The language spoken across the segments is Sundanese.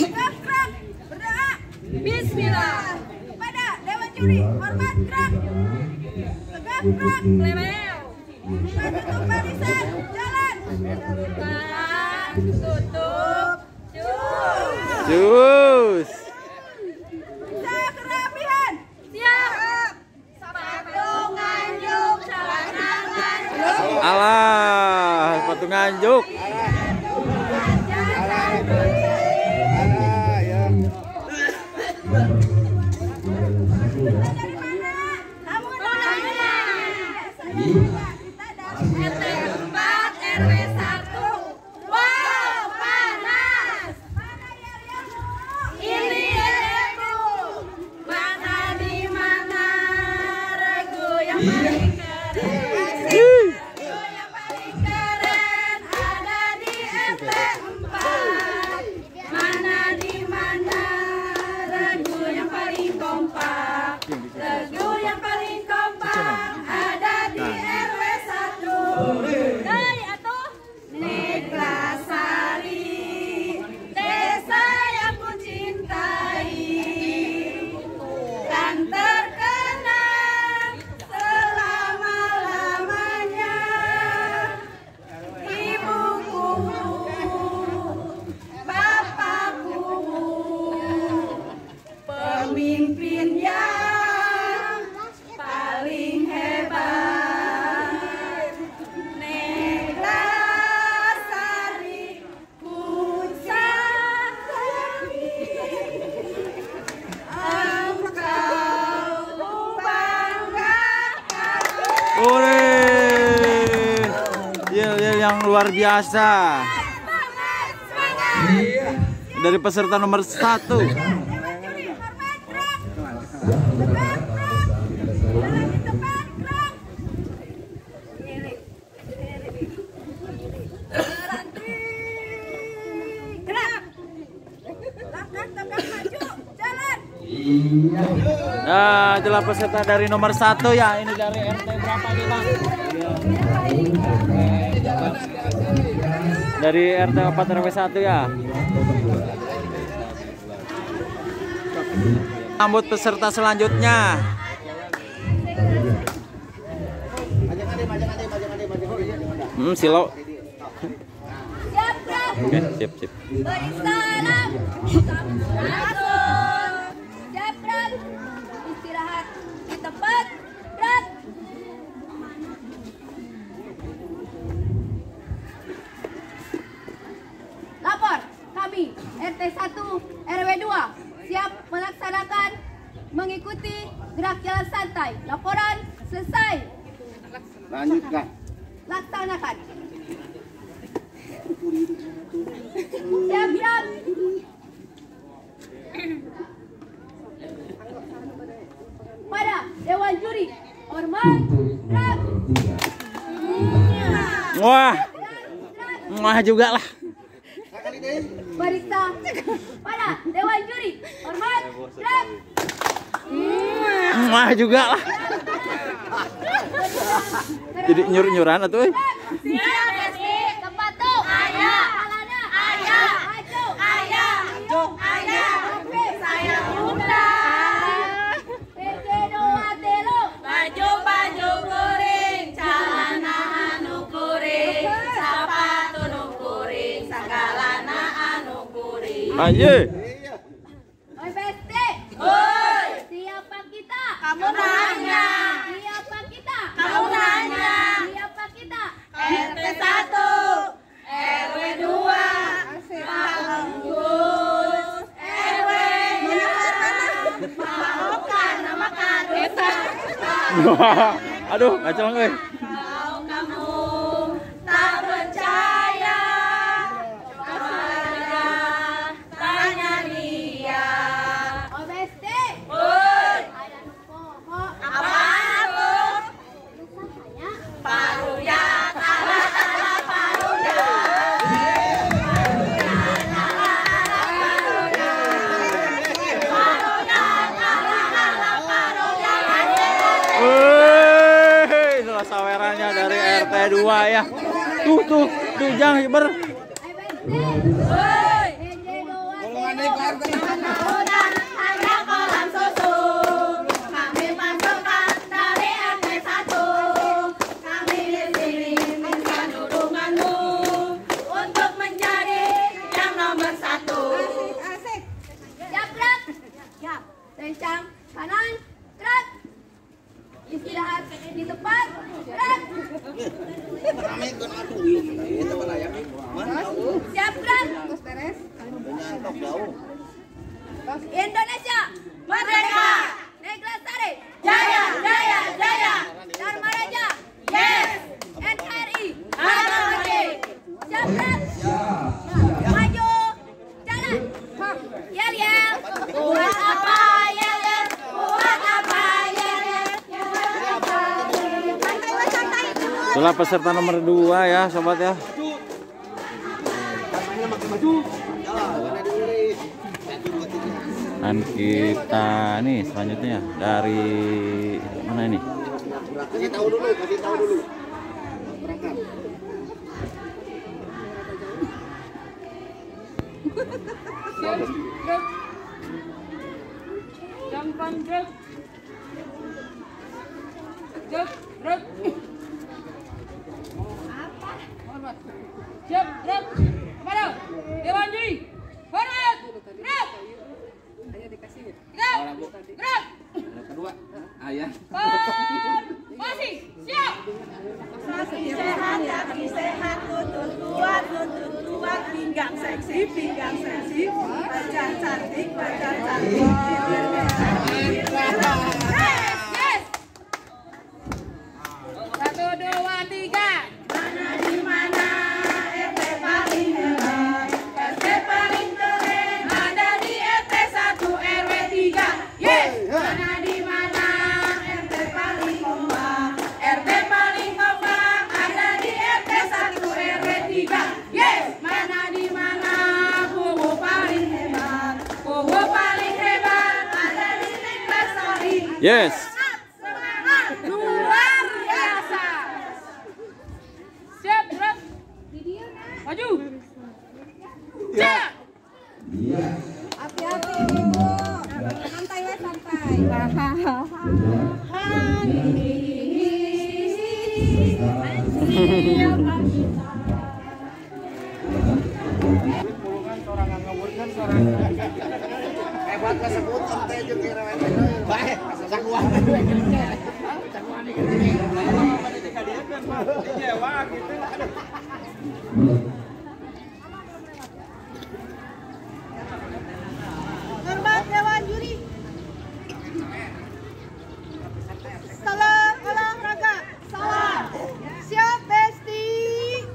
Tegak gerak. Berdoa. Bismillah. Kepada Dewan Juri, hormat gerak. Tegak gerak. Lemeu. Buka tutup barisan. Jalan. Buka tutup. Cus. Cus. Periksa kerapihan. Siap. Sepatu nganjuk, celana nganjuk. Alah, sepatu nganjuk. Alah, ya. Dari mana? Kamu nanya. Saya juga. Kita dari RT 4 RW 1. Wow, panas. Mana yel-yelmu? Ini yel-yelku. Mana di mana regu yang paling keren? Regu yang paling keren ada di RT 4. Mana di mana regu yang paling kompak? Regu yang paling kompak ada di RW 1. Dari atau Neglasari, desa yang ku cintai, kan terkenang selama-lamanya. Ibuku, bapakku, pemimpin yang paling hebat. Neglasari, ku sayangi, engkau ku banggakan. Ore. Yel-yel yang luar biasa. Semangat, semangat. Dari peserta nomor 1. Dewan Juri, hormat gerak. Tegak gerak. Jalan di depan gerak. Berhenti. Gerak. Langkah tegak maju. Jalan. Nah, itulah peserta dari nomor 1 ya. Ini dari RT berapa nih, Bang? Dari RT 4 RW 1 ya. Sambut peserta selanjutnya. Silo. Siap gerak. Oke, siap, siap. Beri salam. Sampurasun. Siap gerak. Istirahat di tempat. Gerak. Lapor, kami RT 1 RW 2 siap melaksanakan mengikuti gerak jalan santai. Laporan selesai. Lanjutkan. Laksanakan. Siap gerak. Pada Dewan Juri, hormat gerak. Wah. Wah juga lah. Periksa pada Dewan Juri, hormat gerak. Wah juga lah. Jadi nyur-nyuran atuh euy. Siap, sepatu, ayah, alana, ayah, maju, ayah, ayah, saya undang. PC dua telu, baju baju kuring, celana anu kuring, sepatu nu kuring, sagalana anu kuring. Ayo. Oi besti, oi, siapa kita? Kamu nanya. Siapa kita? Kamu nanya. Siapa kita? RT 1, RW 2, Pak Gus, RW Maafkan nama Karusa. Aduh, ngaceng euy. Kalau kamu tak percaya, coba tanya dia. Oh besti, oi, ada nu poho. Apaan tuh? Paruya, tala tala paruya. Paruya, tala tala paruya. Wih, itulah sawerannya dari RT 2 ya. Tuh, tuh, tuh, jang ber. Jauh. Indonesia merdeka. Neglasari jaya jaya jaya. Dharma Raja yes. NKRI harga mati. Siap gerak. Maju jalan. Yel yel. Buat apa yel yel? Buat apa yel yel? Itulah peserta nomor 2 ya sobat ya. Dan kita nih selanjutnya dari mana ini? Kasih tahu dulu, kasih tahu dulu. Berangkat. Siap, gerak. Kepada Dewan Juri. Hormat. Gerak. Gerak. Gerak. Kedua. Ayah. Formasi. Siap. Kaki sehat, kaki sehat, lutut kuat, pinggang seksi, wajah cantik, bibir merah, bibir merah. Yes, yes. 1, 2, 3. Mana di mana RT paling hebat, RT paling keren, ada di RT 1 RW 3. Yes. Mana di mana RT paling kompak, RT paling kompak, ada di RT 1 RW 3. Yes. Mana di mana kubu paling hebat, kubu paling hebat, ada di Neglasari. Yes. Semangat, luar biasa. Siap, gerak. Maju. Jalan. Hati-hati ibu. Santai we santai. Hebat kasebut ente jeung RW. Bae, sakuan. Sakuan gitu. Hormat Dewan Juri. Salam olahraga. Salam. Siap Besti.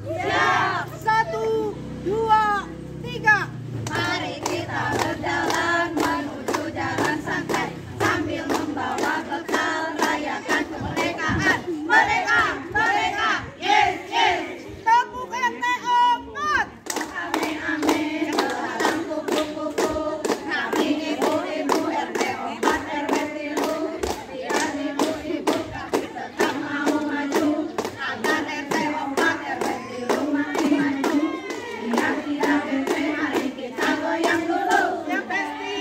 Siap. 1, 2, 3. Mari kita berjalan menuju jalan santai sambil membawa bekal rayakan kemerdekaan. Merdeka, merdeka. Yes, yes. Tepuk RT 4. Amin amin. Batang kupu-kupu. Kami ibu-ibu RT 4 RW 3. Biar ibu-ibu kami tetap mau maju. Agar RT 4 RW 3 makin maju. Biar tidak bete, mari kita goyang dulu. Siap Besti.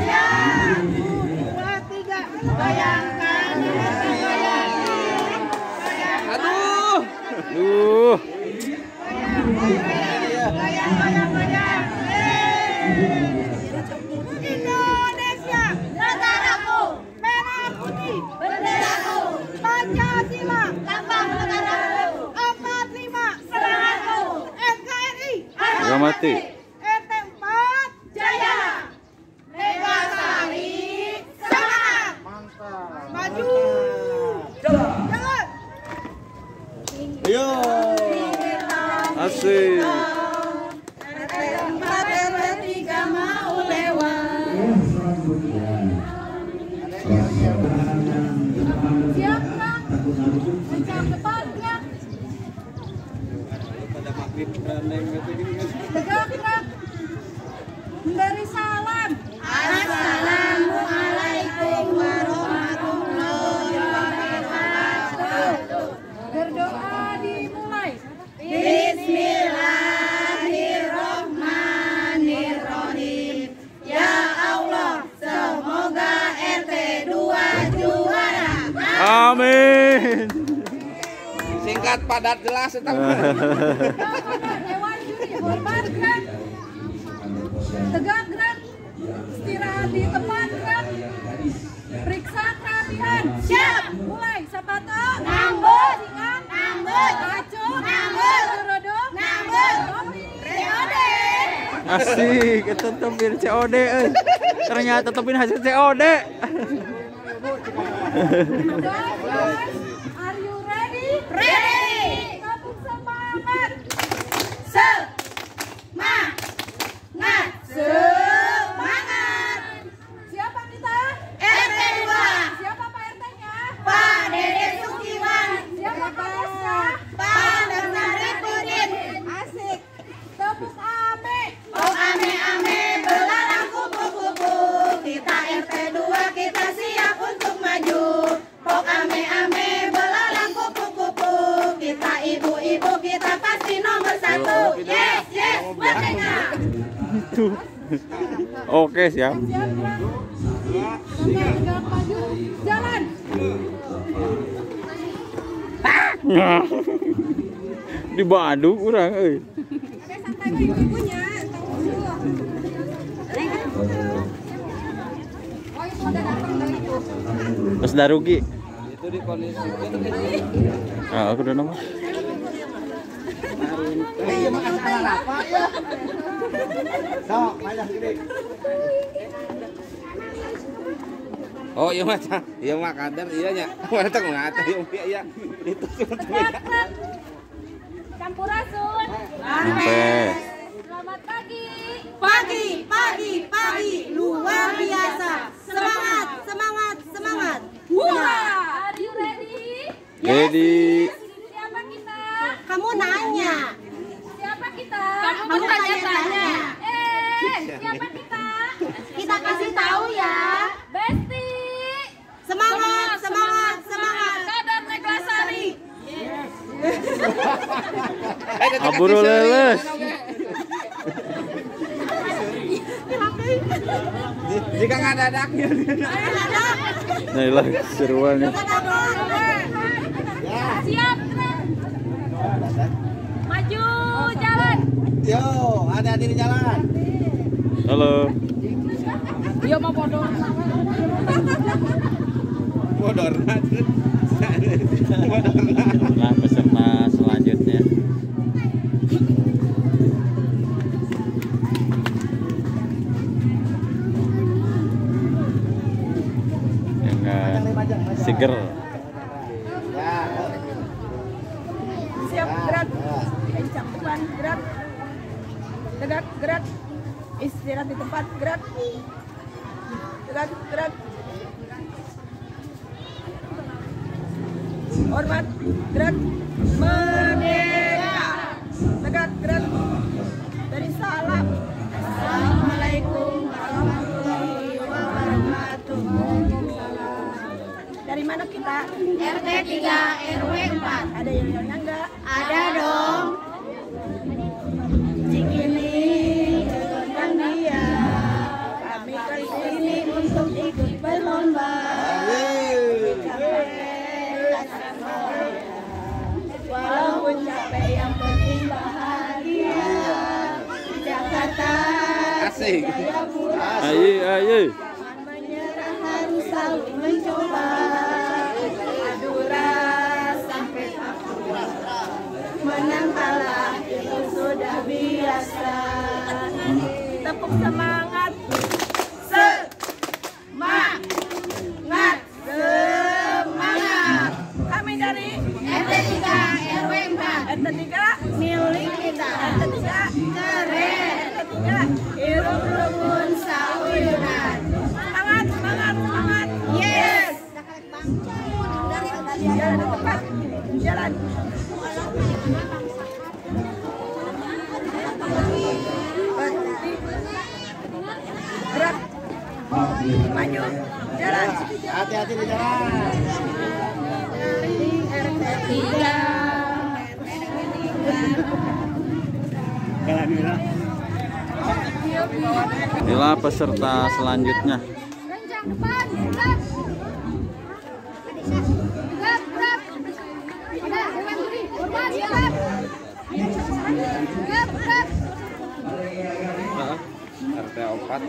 Siap. 1, 2, 3. Bayangkan, bayangkan. Aduh. Duh. Goyang, goyang, goyang. Indonesia, Negaraku, merah putih, benderaku, Pancasila, lambang negaraku, 45, semangatku, NKRI, Harga mati. RT 4, jaya, Neglasari, semangat, Mantap. maju, jalan. Ayo. Asik. RT 4 RW 3 mau lewat. Siap, gerak. Lencang depan, gerak. Tegak, gerak. Memberi salam. Assalamualaikum warahmatullahi wabarakatuh. Berdoa dimulai. Bismillahirrahmanirrahim. Ya Allah, semoga RT 2 juara. Amin. Singkat, padat, jelas eta. Dewan Juri, hormat gerak. Tegak gerak. Istirahat di tempat gerak. Periksa kerapihan. Siap. Mulai sepatu. Rambut. Singan. Rambut. Acu. Rambut. Rodo. Rambut. Topi. Reode. Asik, itu topin COD euy. Ternyata topin hasil COD. Are you ready? Ready. Tepuk semangat. Semangat. Semangat. Siapa kita? RT 2. Siapa Pak RT-nya? Pak Dede Sukiman. Siapa Pak-nya? Pak Bernaripudin. Asik. Tepuk ame. Oh ame ame belalang kupu-kupu. Kita RT 2 kita siap untuk maju. Pok ame ame belalang kupu-kupu. Kita ibu-ibu kita pasti nomor 1. Yes yes merdeka. Oke siap. Siap gerak. Tegak maju. Jalan. Di Bandung urang euy. Oke santai we ibu-ibunya. Oh itu udah datang dari itu. Terus dah rugi. Itu dikondisikan. Ah, aku udah nama. Iya makan salah apa ya? Sok, banyak gede. Oh iya mah, iya mah kader iya nya. Mana teh ngata iya iya. Itu sebetulnya. Sampurasun. Selamat pagi. Pagi, pagi, pagi, luar biasa. Semangat, semangat, semangat. Wah, are you ready? Ready. Siapa kita? Kamu nanya. Siapa kita? Kamu bertanya-tanya. Siapa kita? Kita kasih tahu ya. Besti. Semangat, semangat, semangat. Kader Neglasari. Yes. Aburu leles. Jika nggak ada daknya. Nah, inilah seruannya. Siap. Maju jalan. Yo, hati-hati di jalan. Halo. Dia mau bodor. Bodor. Nah, peserta selanjutnya. Dengan Siger. Siap gerak. Kencang depan gerak. Tegak gerak. Istirahat di tempat gerak. Tegak gerak. Hormat gerak. Merdeka. Tegak gerak. Dari salam. Assalamualaikum warahmatullahi wabarakatuh. Dari mana kita? RT 3 RW 4. Ada yel-yelnya enggak? Ada dong. Cikini tentang dia. Kami ke sini untuk ikut berlomba. Walaupun capek yang penting bahagia. Di Jakarta. Asik. Ayo ayo. Jangan menyerah harus selalu mencoba. Madura sampai Papua. Menang kalah itu sudah biasa. Tepuk semangat. Semangat. Semangat. Kami dari RT 3 RW 4. RT 3 milik kita. RT 3 keren. RT 3 hirup rukun sauyunan. Semangat, semangat, semangat. Yes. Jalan di tempat. Jalan. Gerak. Maju. Jalan. Hati-hati di jalan. RT 3. Inilah peserta selanjutnya. Kencang depan, gerak. Gerak, gerak. Ada, hormat, gerak. Gerak, gerak. RT 4.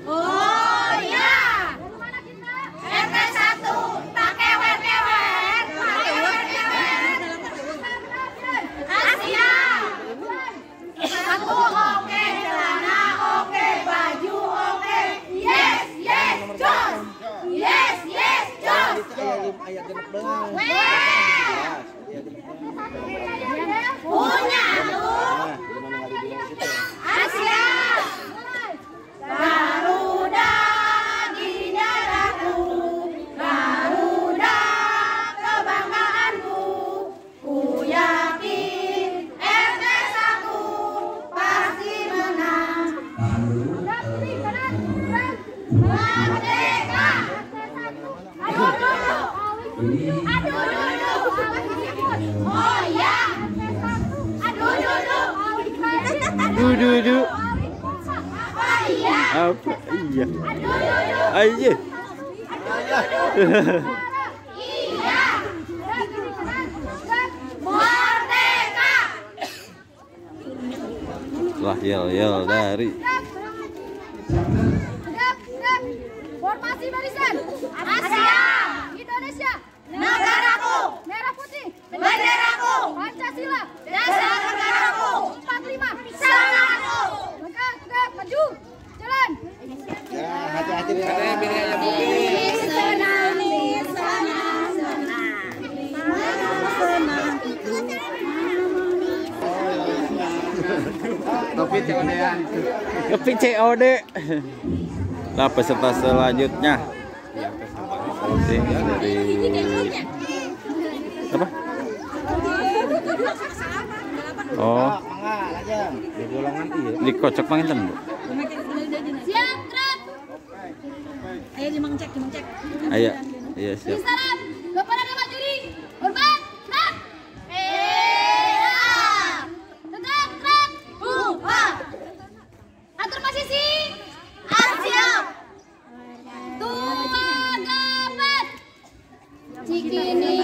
Oh iya. Mana kita? RT 1. Pakai wer-wer. Pakai wer-wer. Asia. Satu oke. Apa? Iya. Ayo. Iya. Merdeka. Lah yel-yel dari formasi barisan Asia, Indonesia, negaraku, merah putih, benderaku, Pancasila, dasar negaraku, 45, salahku. Tegak, tegak, maju, jalan. Ya, hati-hati nih. Senang, senang, senang. Topi COD-an. Topi COD. Nah, peserta selanjutnya dari apa? Oh, dikocok panginten, Bu. Siap, gerak. Ayo dimang cek, dimang cek. Ayo, iya siap. Salam kepada Dewan Juri, hormat, gerak. Tegak, gerak. Buha. Atur posisi. Siap. Tua gapet. Cikini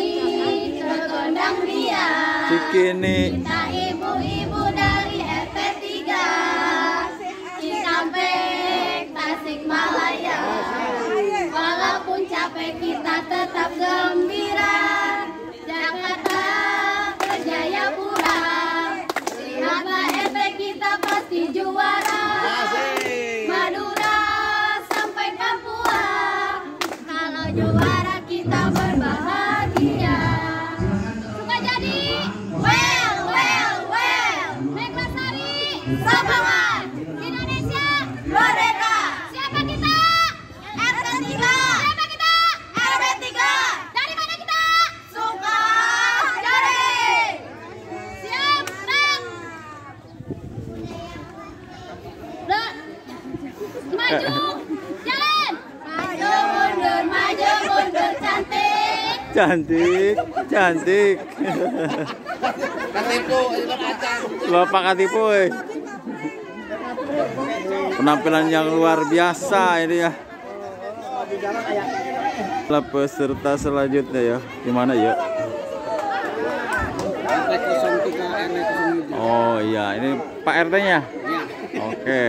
terkondang dia. Cikini. Kita ibu-ibu dari RT 3. Cikampek, Tasikmalaya. Walaupun capek kita tetap gembira. Jakarta ke Jayapura. Lihatlah RT kita pasti juara. Madura sampai Papua. Kalau juara kita berbahagia. Suka jadi well, well, well. Neglasari, semangat. Indonesia merdeka. Siapa kita? RT 3. Siapa kita? RT 3. Dari mana kita? Sukajadi. Siap, gerak. Maju, jalan. Maju mundur, cantik. Cantik, cantik. Katipu, Bapak Katipu. Penampilan yang luar biasa ini ya. Peserta selanjutnya ya, gimana ya? Oh iya, ini Pak RT-nya. Oke.